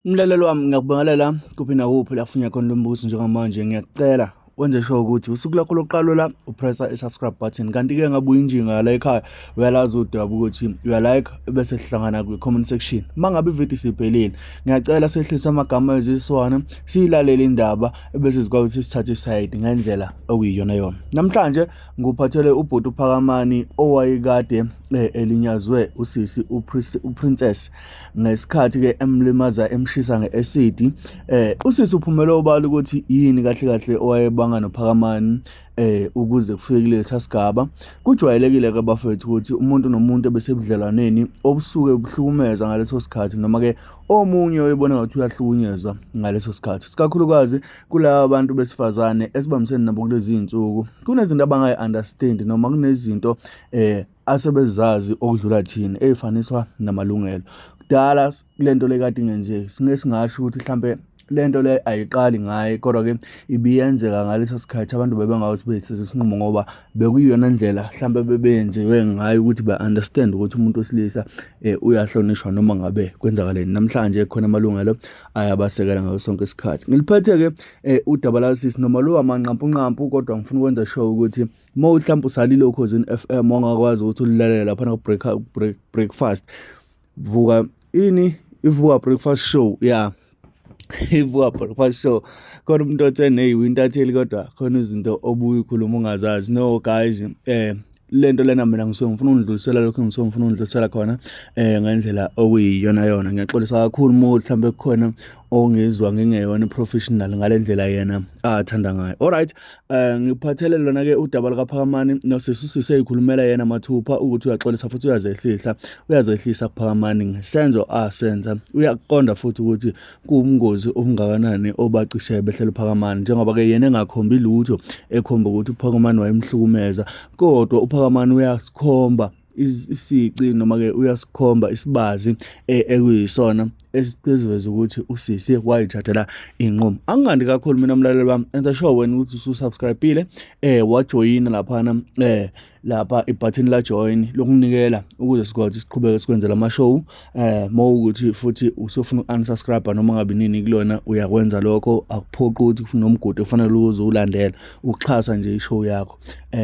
Mlaleli wami, ngiyakubingelela kuphi nakuphi la kufunya khona lo mbuso njengamanje. Ngiyakucela wenze sure ukuthi usuku lakho lokuqala la upressa i-subscribe button, kanti-ke ngabe uyinjinga la ekhaya, uyalazi udaba ukuthi uyalike bese sihlangana kwi-comment section. Uma ngabe ividiyo isiphelile, ngiyacela sehlise amagama eziswana, siyilalele indaba bese sikwazi ukuthi sithathe isayidi ngendlela okuyiyona yona. Namhlanje nguphathele ubhuti uPhakamani owayekade elinyazwe usisi uPrincess ngesikhathi-ke emlimaza emshisa nge-acid. Usisi uphumele obala ukuthi yini kahle kahle owayebanga noPhakamani ukuze kufike kulesa sigaba. Kujwayelekile ke bafethu ukuthi umuntu nomuntu ebesebudlelwaneni obusuke buhlukumeza ngaleso sikhathi, noma ke omunye oyebona ngathi uyahlukunyezwa ngaleso sikhathi, sikakhulukazi kulaba bantu besifazane esibambisene nabo kulezi zinsuku, kunezinto abangayi-understand noma kunezinto asebezazi okudlula thina ey'faniswa namalungelo. Kudala lento le kade ingenzeki, singe singasho ukuthi hlampe lento le ayiqali ngaye, kodwa-ke ibiyenzeka ngaleso sikhathi abantu bebengawuthi bethathe isinqumo ngoba bekuyiyona ndlela hlampe bebenziwe ngayo ukuthi ba-understand ukuthi umuntu wesilisa uyahlonishwa noma ngabe kwenzakaleni. Namhlanje khona amalungelo ayabasekela ngaso sonke isikhathi. Ngiliphethe-ke udaba lasisi noma lo wamanqampunqampu, kodwa ngifuna ukwenza sure ukuthi uma mhlawumbe usalile Ukhozini FM wangakwazi ukuthi ulilalele laphana ku breakfast vuka ini ivuka breakfast show ya ivuka breakfast show, khona umuntu othe hey, uyintatheli kodwa khona izinto obuye ukhuluma ungazazi. No guys, lento lena mina ngisuke ngifuna ukundlulisela lokho engisuke ngifuna ukundlulisela khona ngendlela okuyiyona yona. Ngiyaxolisa kakhulu uma mhlawumbe kukhona ongizwa ngingeyona i-professional ngale ndlela yena athanda ngayo. Alright, ngiphathele lona ke udaba likaPhakamani nosisi. Usisi eyikhulumela yena mathupha ukuthi uyaxolisa futhi uyazehlisa, uyazehlisa kuPhakamani ngesenzo asenza. Uyaqonda futhi ukuthi kuwubungozi obungakanani obacishe behlela uPhakamani, njengoba ke yena engakhombi lutho ekhomba ukuthi uPhakamani wayemhlukumeza, kodwa uPhakamani uyasikhomba isici noma ke uyasikhomba isibazi ekuyisona esiveza ukuthi usisi wayithathela inqumo. Angingandi kakhulu mina mlaleli wami, enza sure wena ukuthi ususubscribe-ile, wajoyina laphana, lapha ibhathini la join lokunikela ukuze sikwazi siqhubeke sikwenzela ama-show. Mawukuthi futhi usufuna uku-unsubscribe noma ngabe nini kulona, uyakwenza lokho, akuphoqi ukuthi kunomgodi ofanele uze ulandele ukuxhasa nje i-show yakho.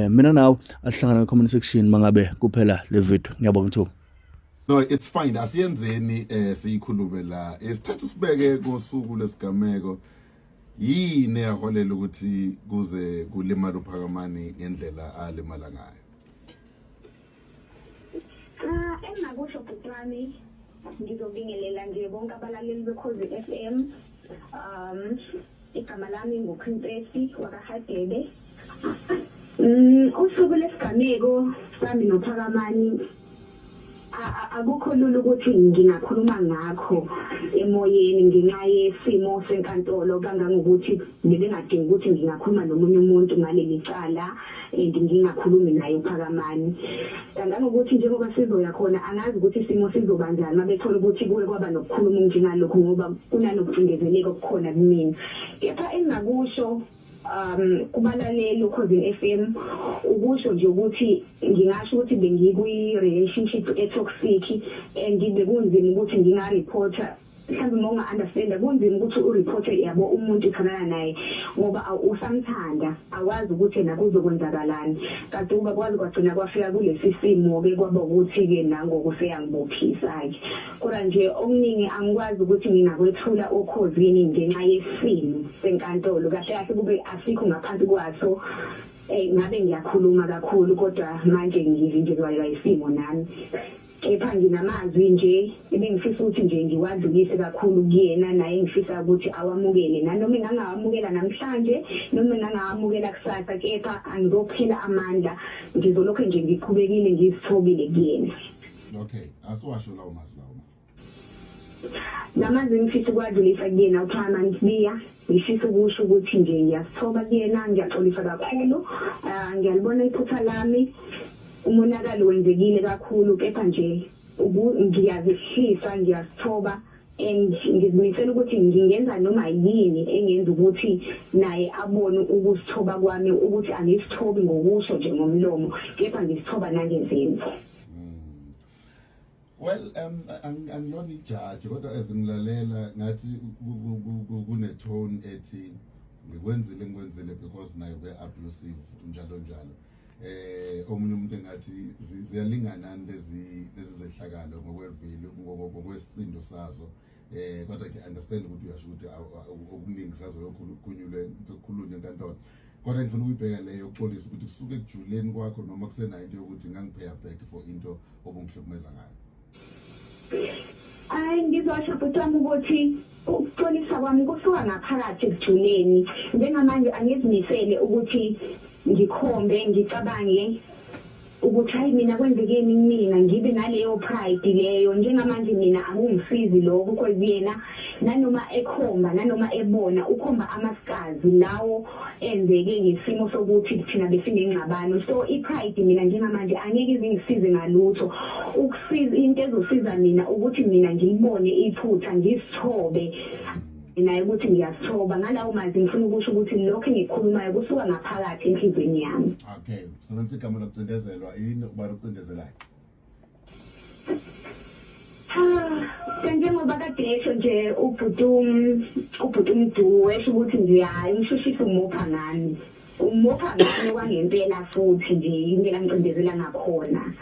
Mina nawe asihlangana ku-comment section mangabe kuphela le video. Ngiyabonga ithuba. No, it's fine. Asiyenzeni siyikhulume la. Isithathu sibeke ngosuku lesigameko. Yini eyaholela ukuthi kuze kulimala uPhakamani ngendlela alimala ngayo? Cha, engingakusho bhuti wami, ngizobingelela nje bonke abalaleli beKhozi FM. Igama lami nguPrincess wakaHadebe. Usuku lesigameko sami noPhakamani akukho lula ukuthi ngingakhuluma ngakho emoyeni ngenxa yesimo senkantolo, kangangokuthi bebengadingi ukuthi ngingakhuluma nomunye umuntu ngaleli cala and ngingakhulumi naye uPhakamani. Kangangokuthi njengoba sizoya khona, angazi ukuthi isimo sizoba njani uma bethola ukuthi kuke kwaba nokukhuluma okunjengalokhu, ngoba kunanokucindezeleka okukhona kumina. Kepha engingakusho kubalaleli Ukhozini FM, ukusho nje ukuthi ngingasho ukuthi bengikwi-relationship e-toxic and bekunzima ukuthi nginga-reporta. Mhlawumbe uma unga-understanda, kunzima ukuthi ureporte, yabo, umuntu uthandana naye ngoba usamthanda, awazi ukuthi yena kuzokwenzakalani. Kanti uba kwazi kwagcina kwafika kulesi simo-ke, kwaba ukuthi-ke nangoku seyangibophisa-ke. Kodwa nje okuningi angikwazi ukuthi ngingakwethula oKhozini ngenxa yesimo senkantolo. Kahle kahle kube asikho ngaphansi kwaso, ngabe ngiyakhuluma kakhulu, kodwa manje ngivinjelwa isimo nami. Kepha nginamazwi nje ebengifisa ukuthi nje ngiwadlulise kakhulu kuyena, naye engifisa ukuthi awamukele, nanoma engangawamukela namhlanje noma engangawamukela kusasa, kepha angizophela amandla, ngizolokhu nje ngiqhubekile ngizithobile kuyena. Okay, asiwasho lawo mazwi lawo. Lamazwi engifisa ukuwadlulisa kuyena uPhakamani Sibiya, ngifisa ukusho ukuthi nje ngiyasithoba kuyena, ngiyaxolisa kakhulu. Ngiyalibona iphutha lami, umonakalo wenzekile kakhulu, kepha nje ngiyazehlisa, ngiyasithoba and ngizimisela ukuthi ngingenza noma yini engenza ukuthi naye abone ukusithoba kwami, ukuthi angisithobi ngokusho nje ngomlomo, kepha ngisithoba nangezenzo. Well, angilona ijaji kodwa as ngilalela ngathi kune tone ethi ngikwenzile ngikwenzile because nayo be abusive njalo njalo. Omunye umuntu engathi ziyalingana lezi lezi zehlakalo ngokwevili ngokwesindo sazo. Kodwa ke understand ukuthi uyasho ukuthi okuningi sazoyokhulunywe kukhulunywe enkantolo. Kodwa ngifuna ukuyibheka leyo yokuxolisa ukuthi kusuke ekujuleni kwakho noma kusenayo into yokuthi ngangipheya back for into obungihlukumeza ngayo. Hayi, ngizosho bhuti wami ukuthi ukuxolisa kwami kusuka ngaphakathi ekujuleni. Njengamanje angizimisele ukuthi ngikhombe ngicabange ukuthi hayi mina kwenzekeni kumina, ngibe naleyo pride leyo. Njengamanje mina akungisizi lokho, because yena nanoma ekhomba nanoma ebona ukhomba amasikazi lawo enzeke ngesimo sokuthi thina besinengxabano. So i-pride mina njengamanje angeke izingisize ngalutho. Ukusiza, into ezosiza mina ukuthi mina ngilibone iphutha, ngisithobe naye ukuthi ngiyasithoba. Ngalawo mazwi ngifuna ukusho ukuthi lokho engikukhulumayo kusuka ngaphakathi enhliziyweni yami. Okay, usebenzisa igama lokucindezelwa, yini ubani okucindezelayo? Ah, njengoba kade esho nje ubhuti ubhuti uMdu esho ukuthi nje hayi umshushisi umopha ngami. Umopha ngami kwangempela futhi nje indlela angicindezela ngakhona.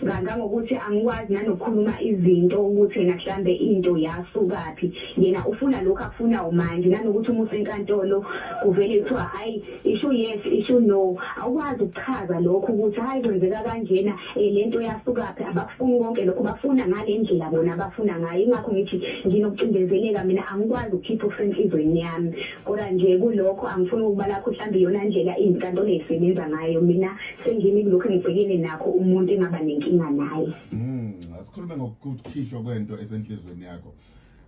Kangangokuthi angikwazi nanokukhuluma izinto ukuthi yena mhlambe into yasukaphi. Yena ufuna lokhu akufunayo manje, nanokuthi uma usenkantolo kuvele kuthiwa hayi isho yes isho no, awukwazi ukuchaza lokho ukuthi hayi kwenzeka kanjena, lento yasukaphi. Abakufuni konke lokho, bafuna ngale ndlela bona abafuna ngayo. Ingakho ngithi nginokucindezeleka mina, angikwazi ukukhipha okusenhlizweni yami. Kodwa nje kulokho angifuni ukubala lakho mhlawumbe iyona ndlela izinkantolo ezisebenza ngayo. Mina sengimi kulokho engibhekene nakho, umuntu engaba nenkinga naye. Asikhulume ngokukhishwa kwento esenhlizweni yakho.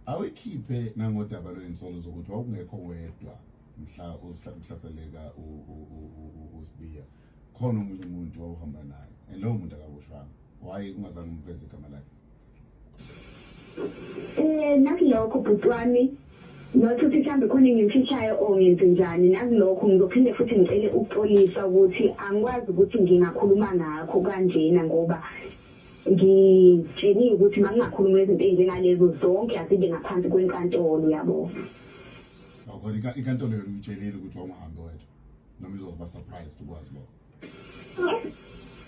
Awuyikhiphe nangodaba lwezinsolo zokuthi wawungekho wedwa mhla uhlaseleka uSibiya, khona omunye umuntu wawuhamba naye and lowo muntu akaboshwanga. Why ungazange umveze igama lakhe? Nakulokho bhuti wami, not ukuthi mhlawumbe khona engimfihlayo or ngenze njani, nakulokho ngizophinde futhi ngicele ukuxolisa ukuthi angikwazi ukuthi ngingakhuluma ngakho kanjena, ngoba ngitsheniwe ukuthi makungakhuluma izinto ey'njengalezo zonke azibe ngaphansi kwenkantolo, yabo. Awukhona inkantolo yona uyitshelile ukuthi wawungahambi wedwa noma izoba surprised ukwazi lokho?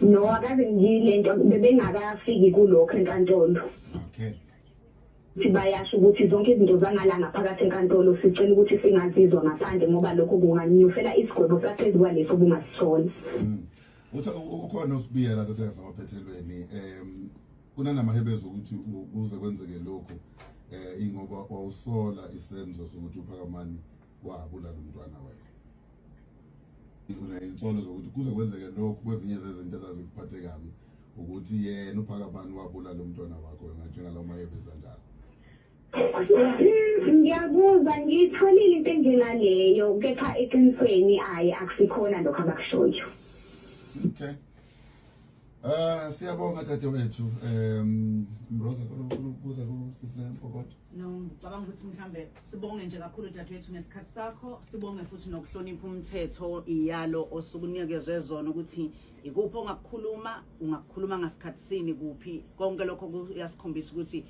No, akaze ngilento bebengakafiki kulokho enkantolo. Okay. Ukuthi bayasho ukuthi zonke izinto zangala ngaphakathi enkantolo sicela ukuthi singazizwa ngaphandle, ngoba lokho kunganyufela isigwebo saphezu kwaleso obungasithola. Uthi ukhona uSibiya la sesengasemaphethelweni, kunanamahebezi ukuthi kuze kwenzeke lokhu ingoba wawusola isenzo sokuthi uPhakamani wabulala umntwana wakhe. Uneyinsolo zokuthi kuze kwenzeke lokhu kwezinye zezinto ezazikuphathe kabi ukuthi yena uPhakamani wabulala umntwana wakho, njengalawo mahebezi anjalo. Ngiyakuzwa, ngiyitholile into enjengaleyo, kepha eqinisweni ayi akusikhona lokho abakushoyo. Okay. Siyabonga dadewethu. Mroza, kubuza kusisi Mpokotho. No, ngicabanga ukuthi mhlambe sibonge nje kakhulu dadewethu ngesikhathi sakho, sibonge futhi nokuhlonipha umthetho iyalo osukunikezwe zona ukuthi ikuphi ongakukhuluma, ungakukhuluma ngasikhathi sini kuphi. Konke lokho kuyasikhombisa ukuthi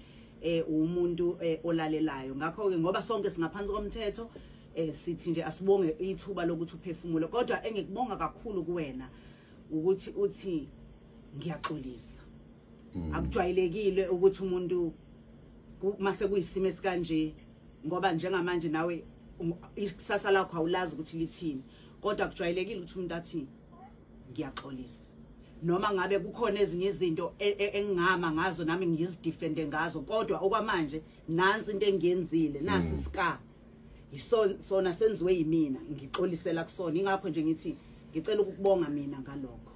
umuntu olalelayo. Ngakho ke ngoba sonke singaphansi komthetho, sithi nje asibonge ithuba lokuthi uphefumule. Kodwa engikubonga kakhulu kuwena ukuthi uthi ngiyaxolisa. Akujwayelekile ukuthi umuntu mase kuyisimo esikanje, ngoba njengamanje nawe ikusasa lakho awulazi ukuthi lithini, kodwa kujwayelekile ukuthi umuntu athi ngiyaxolisa, noma ngabe kukhona ezinye izinto engingama ngazo nami ngizidefende ngazo, kodwa okwamanje nansi into engiyenzile, nasi scar yiso sona senziwe yimina, ngixolisela kusona. Ingakho nje ngithi ngicela ukukubonga mina ngalokho.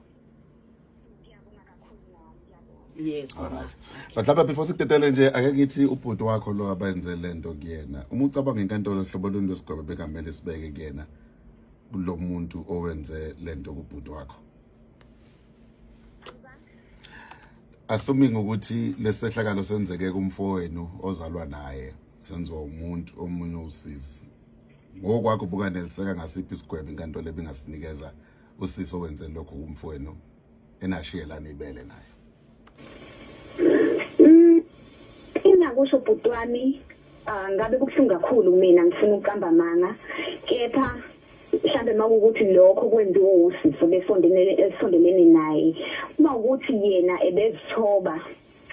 Yes. Alright. But lapha before sikudedele nje, ake ngithi ubhuti wakho lo abenze lento kuyena, uma ucabanga inkantolo hlobo luni lwesigwebo bekamele sibeke kuyena kulo muntu owenze lento kubhuti wakho, assuming ukuthi lesehlakalo senzeke kumfowenu ozalwa naye, senziwa umuntu omunye usisi, ngokwakho bukaneliseka ngasiphi isigwebo inkantolo ebingasinikeza usisi owenze lokho kumfowenu enashiyelana ibele naye? Engingakusho bhuti wami ah, ngabe kubuhlungu kakhulu kumina ngifuna ukuqamba amanga kepha mhlambe makuwukuthi lokho kwenziwe usisi besondelene esondelene naye uma ukuthi yena ebezithoba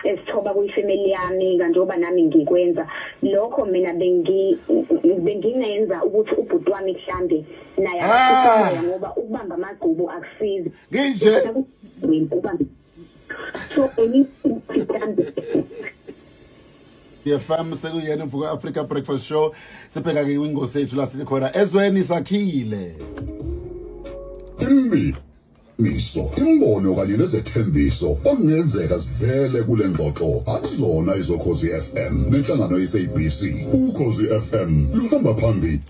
ezithoba kuyifamily yami kanjengoba nami ngikwenza lokho mina bengi bengingenza ukuthi ubhuti wami mhlambe naye akasusa ngoba ukubamba amagqubu akusizi nginje ukubamba so mhlambe FM sekuyena imvuka Africa Breakfast Show sibheka ke kwingosi yethu la sikhona ezweni sakhile Imbi Miso, imbono kanye nezethembiso okungenzeka zivele kule ngxoxo akuzona izokhozi FM nenhlangano yeSABC. Ukhozi FM luhamba phambili.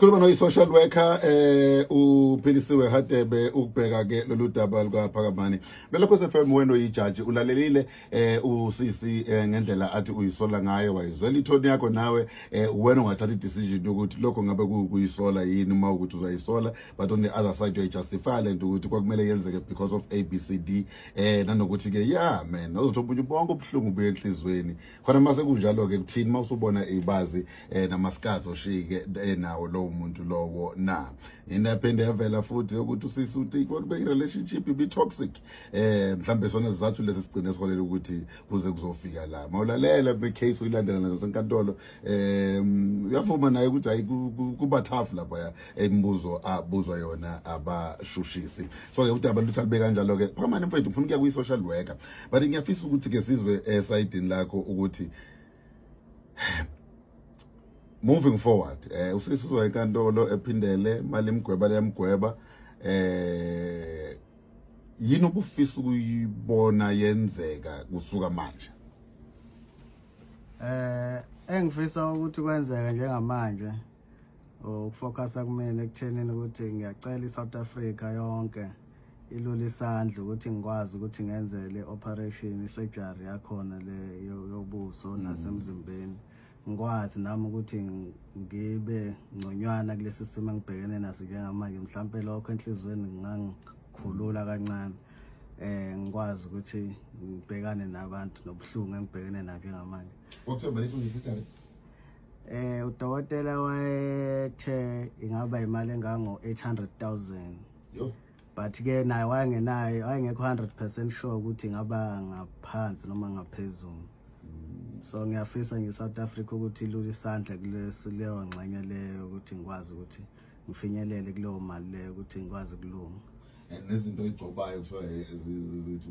Sikhuluma noyi-social worker eh uPhilisiwe Hadebe ukubheka ke lolu daba lukaPhakamani. Belokho FM wena oyijaji ulalelile eh usisi eh, ngendlela athi uyisola ngayo wayizwela ithoni yakho nawe eh wena ungathatha i-decision yokuthi lokho ngabe kuyisola yini uma ukuthi uzayisola but on the other side uyayijustify lento ukuthi kwakumele yenzeke because of A B C D eh nanokuthi ke yeah man uzothi omunye bonke ubuhlungu buye enhlizweni khona mase kunjalo ke kuthini mawusubona ibazi eh namasikazi oshike enawo lowo muntu lowo na inaphinde yavela futhi ukuthi usisi uthi kwakube relationship ibi toxic eh mhlambe sona sizathu lesi sigcine siholela ukuthi kuze kuzofika la mawulalela be case uyilandela nazo senkantolo eh uyavuma naye ukuthi hayi kuba tough lapha ya imibuzo abuzwa yona abashushisi so ke udaba luthi alibeka kanjalo ke phamani mfethu ufuna ukuya kwi social worker but ngiyafisa ukuthi ke sizwe esayidini lakho ukuthi moving forward eh usisi uzoya enkantolo ephindele mali imgweba leyamgweba eh yini obufisa ukuyibona yenzeka kusuka manje eh engifisa ukuthi kwenzeke njengamanje ukufocusa kumina ekuthenini ukuthi ngiyacela iSouth Africa yonke ilula isandla ukuthi ngikwazi ukuthi ngenze le operation isurgery yakhona le yobuso nasemzimbeni ngikwazi nami ukuthi ngibe ngconywana kulesi simo engibhekene naso njengamanje mhlampe lokho enhliziyweni ngingangikhulula kancane eh ngikwazi ukuthi ngibhekane nabantu nobuhlungu engibhekene nabo njengamanje Kwakuthemba lekho ngesikhathi Eh udokotela wayethe ingaba imali engango 800,000. Yo. But ke naye wayengenayo wayengekho 100% sure ukuthi ingaba ngaphansi noma ngaphezulu. So ngiyafisa nje South Africa ukuthi ilule isandla kulesi leyo ngxenye leyo ukuthi ngikwazi ukuthi ngifinyelele kuleyo mali leyo ukuthi ngikwazi ukulunga. And nezinto oyigcobayo kuthiwa eh, zithi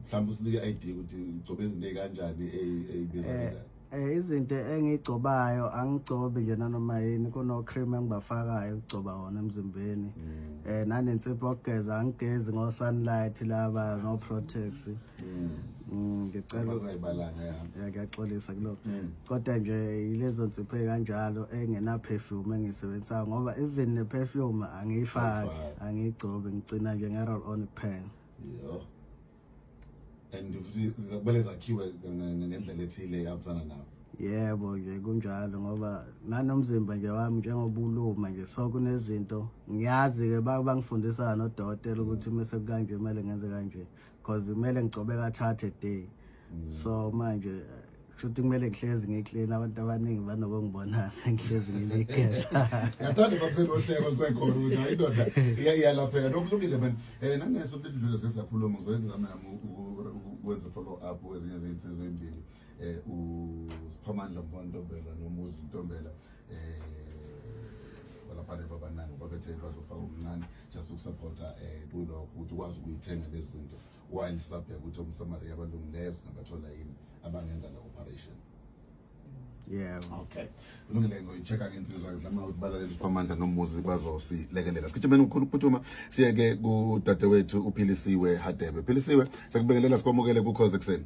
mhlawumbe usinike i-idea ukuthi ugcobe izinto ey'kanjani ey'biza eh, kanjani Eh izinto engigcobayo angigcobi nje nanoma yini kuno cream engibafakayo ukugcoba wona emzimbeni. Mm. Eh nanensipho yokugeza angigezi ngo sunlight laba no protex. Mm. mm ngicela uzayibalanga ya. Ya ngiyaxolisa kulokho. Mm. Kodwa nje yilezo nsipho ekanjalo engena perfume engiyisebenzisayo ngoba even ne perfume angiyifaki angiyigcobi ngigcina nje nge roll on kuphela. Yo. and futhi kumele zakhiwe ngendlela ethile ehambisana nawo yebo nje kunjalo ngoba nanomzimba nje wami njengoba uluma nje so kunezinto ngiyazi-ke bangifundisa nodokotela ukuthi uma sekukanje kumele ngenze kanje because kumele ngigcobe kathathe a day mm. so manje kusho ukuthi kumele ngihlezi ngiklina abantu abaningi banokungibona sengihlezi ngiligeza ngiyathanda bakuseni ohleko lusekhona ukuthi hayi indoda iyalapheka nokulungile man um nangesonto edlule sike sakhuluma ngizoke ngizame nami ukwenza follow up kwezinye zezinsizwa ezimbili um usiphamandla mfantombela nomuzi ntombela um balaphane babanangi babethe bazofaka omncane just ukusupporta um kulokho ukuthi ukwazi ukuyithenga lezi zinto while sabheka ukuthi omsamariya abalungileyo singabathola yini abangenza le operation yebo okay kulungile ngizoyi-check-a ke insizwa mhlawumbe ukuthi balaleli usiphamandla nomuzi bazosilekelela sigijimeni kukhulu ukuphuthuma siye ke kudadewethu uphilisiwe hadebe philisiwe sekubingelela sikwamukele kukhoze ekuseni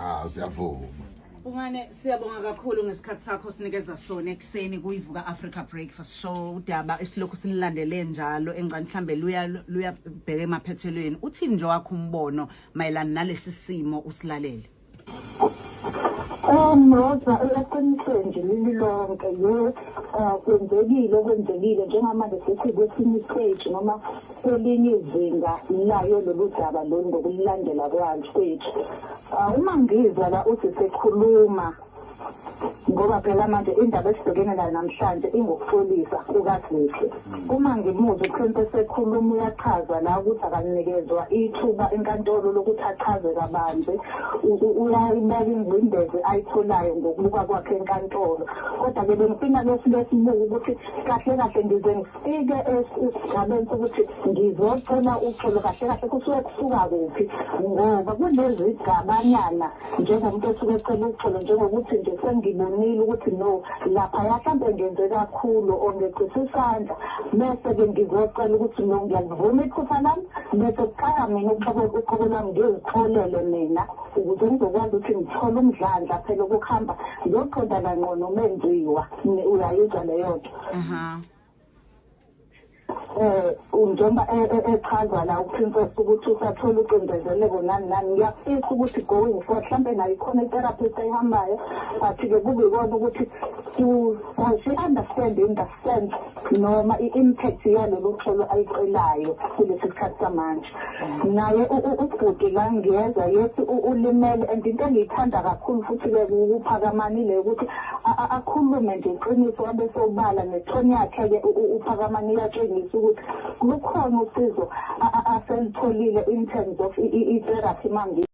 Ah siyavuma. Bungane siyabonga kakhulu ngesikhathi sakho sinikeza sona ekuseni kuyivuka Africa Breakfast Show udaba esilokhu sililandele njalo engicane mhlambe luya luyabheka emaphethelweni uthini nje wakho umbono mayelana nalesi simo usilalele Rosa, eqinisweni nje lilonke yes. Kwenzekile okwenzekile, njengamanje sesikwesinye istage noma kwelinye izinga layo lolu daba lolu ngokulandela kwalo kwethu. Uma ngizwa la uthi sekhuluma, ngoba phela manje indaba esibhekene nayo namhlanje ingokuxolisa kukaSihle. Uma ngimuzwa uPrincess ekhuluma, uyachaza la ukuthi akanikezwa ithuba enkantolo lokuthi achaze kabanzi, uyayibeka ingcindezi ayitholayo ngokubuka kwakhe enkantolo. Kodwa-ke bengifuna ke sibuke ukuthi kahle kahle ngize ngifike esigabeni sokuthi ngizocela uxolo, kahle kahle kusuke kusuka kuphi, ngoba kunezigabanyana njengomuntu osuke ecela uxolo, njengokuthi nje sengibonile ukuthi no, laphaya hlampe ngenze kakhulu or ngeqisa isandla, bese-ke ngizocela ukuthi no, ngiyalivuma iphutha lami, bese kuqala mina uqobo lwami ngizixolele mina ukuze ngizokwazi ukuthi ngithole umdlandla phela ukuhamba ngiyoqondana ngqo nomenziwa. Uyayizwa leyo nto? Aha. Njengoba echaza la uPrincess ukuthi usathola ucindezeleko nani nani, ngiyafisa ukuthi going forward mhlampe nayo ikhona i-therapist ayihambayo, but-ke kube ikona ukuthi she understand in the sense noma i-impact yalolu xolo ayicelayo kulesi sikhathi samanje. Naye ubhuti la ngiyezwa, yes, ulimele, and into engiyithanda kakhulu futhi-ke kuPhakamani le ukuthi akhulume nje iqiniso, abe sobala ne-tone yakhe-ke. UPhakamani iyatshengisa ukuthi lukhona usizo aselitholile in terms of i-therapy. Mangi